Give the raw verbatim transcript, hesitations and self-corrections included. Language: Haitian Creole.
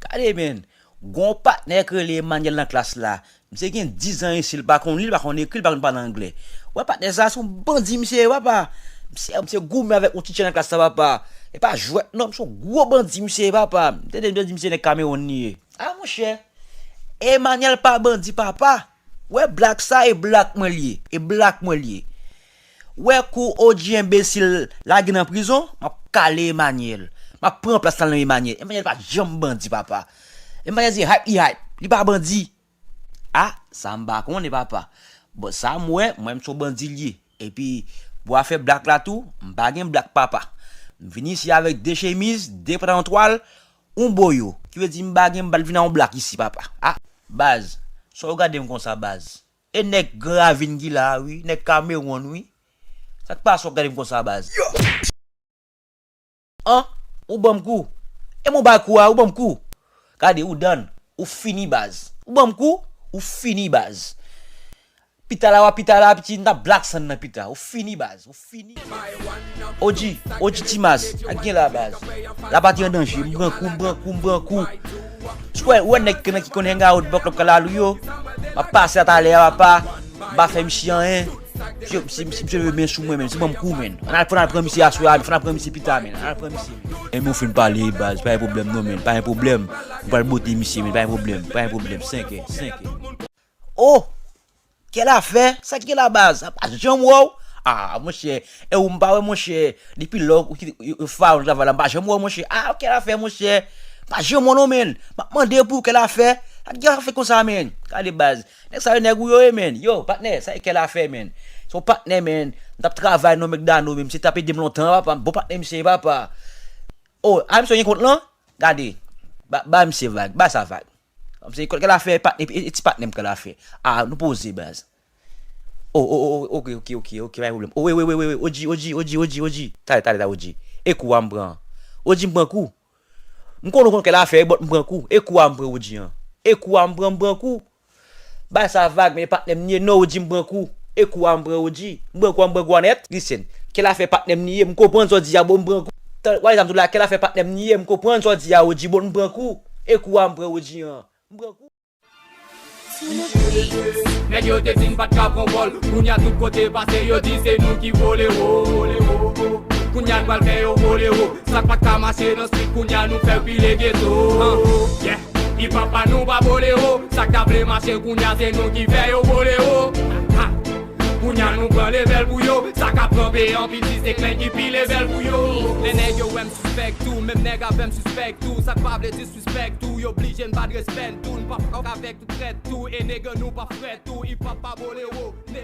Gade, men. Gon patnè k rele Emmanuel nan klas la. Misye gen diz an isi, li pa konn li, li pa konn ekri, li pa konn pale anglè. Wè patnè sa, se yon bandi misye ye, papa. Misye, misye goumen avèk yon teacher nan klas la, papa. E pa jwèt non, se yon gwo bandi misye ye, papa. M tande yo di misye nèg Cameroun li ye. A, monchè. Emmanuel pa bandi, papa. Wè black sa, e black mwen li ye. E black mwen li ye. Wè kou O G enbesil lage nan prizon, m ap kale Emmanuel. M ap pran plas lan nan Emmanuel. Emmanuel pa janm bandi, papa. Emmanuel se hype, li hype. Li pa bandi. A, sa m pa konnen, papa. Bon, sa m wè, mwen m se yon bandi l ye. Epi, pou afè black la tou, m pa gen black, papa. M vin isi avèk de chemiz, de pantalon twal, yon boyo. Ki vle di m pa gen, m pa t vin a yon black isi, papa. A, baz, sa w gade m konsa, baz? E nèg Gran Ravin ki la a, wi. Nèg Cameroun, wi. Sa k pase w ap gade m konsa, baz? An, ou ban m kou. E m ou bay kou a, ou ban m kou. Gade, ou done. Ou fini, baz. Ou ban m kou, ou fini, baz. Pita la, w ap pita la, piti, n ap black sand nan pita. Ou fini, baz. Ou fini. O G, O G Timas, ak gen la, baz. Lapatri an danje. M pran kou, m pran kou, m pran kou. Ou wè, ou wè nèg ki konn hang out bò klòb kalalou yo? M ap pase a talè a, papa. M pa fè misye anyen. Misye, misye, misye, misye leve men sou mwen, men. Misye ban m kou, men. Ann al, fò n al pran misye aswè a, men. Fò n al pran misye pita, men. Ann al pran misye, men. E men ou fin pale, baz. Pa gen pwoblèm, non, men. Pa gen pwoblèm. M pral bote misye, men. Pa gen pwoblèm. Pa gen pwoblèm. Senk è, senk è. Oh! Kèl afè? Sa ki gen la, baz? A, pa janm wè w. A, monchè. E ou m pa wè, monchè. Depi lè ou kite, ou, ou fa yon travay la, m pa janm wè w, monchè. A, kèl afè, monchè? M pa janm wè w non, men. M ap mande pou ou, kèl afè? Sa ki gen afè konsa, men? Gade, baz. Nèg sa yo, nèg ou yo ye, men. Yo, patnè, sa ki kèl afè, men? Se yon patnè, men. M t ap travay non, McDonald, men. Misye t ap ede m lontan, papa. Bon patnè, misye, papa. Oh, a, misye gen kont lan? Gade. Ba, ba misye vag. Ba sa vag. Kòmsi, kèl afè, patnè, e, e ti patnè m, kèl afè. A, nou poze, baz. Oh, oh, oh, ok, ok, ok, ok, pa gen pwoblèm. Oh, wi, wi, wi, wi, wi, O G, O G, O G, O G, O G. Talè, talè, talè, O G. E kou a m pran. O G, m pran kou. M konnen ou konn kèl afè, but m pran kou. E kou a m pran, O G, an. E kou a m pran, m pran kou. Bay sa vag, men patnè m li ye, non, O G, m pran kou. E kou a m pran, O G. M pran kou a, m pran kou a nèt. Listen, kèl afè patnè m li ye, m konprann sa w di a, bon, m pran kou. Tan, wè, sa m di w la, kèl afè patnè m li ye, m konprann sa w di a, O G, bon, m pran kou. E kou a m pran, O G, an. M pran kou. Nèg yo te di n pa t ka pran pòl. Kounye a tout kote pase, yo di se nou ki vole wo. Kounye a n pral fè yo vole wo. Sa k pa t ka mache nan street, kounye a nou fè pile geto. Yeah. Hip hop pa nou pa vole wo. Sa k ta vle mache, kounye a se nou ki fè yo vole wo. Ha. Kounye a nou pran level pou yo. Sa k ap kanpe an piti, se klen ki pi level pou yo. Lè nèg yo wè m sispèk tou, menm nèg avè m sispèk tou. Sa k pa vle di suspect tou, yo blije n pa t respect tou, n pa fuck avèk tout trèt tou, e nèg nou pa frèt tou, hip hop pa bolero, ne